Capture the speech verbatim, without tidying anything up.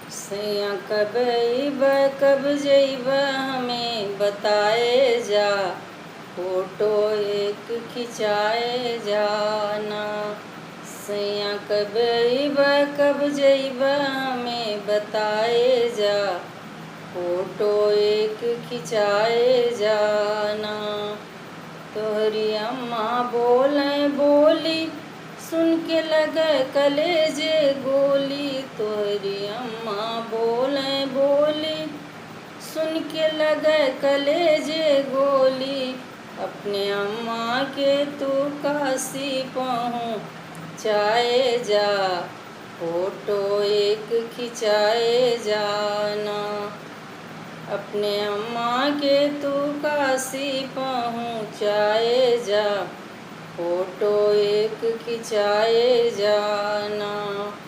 सैया कब अइबा, कब जइबा, हमें बताए जा, फोटो एक खिंचाए जाना। सैया कब अइबा, कब जइबा, हमें बताए जा, फोटो एक खिंचाए जाना। तोहरी अम्मा बोले बोली, सुन के लगे कलेजे गोली। तोहरी अम्मा बोले बोली, सुन के लगे कलेजे गोली। अपने अम्मा के तू काशी पहुँचाए जा, फोटो एक खिंचाए जाना। अपने अम्मा के तू काशी पहुँचाए जा, फोटो एक खिंचाए जाना।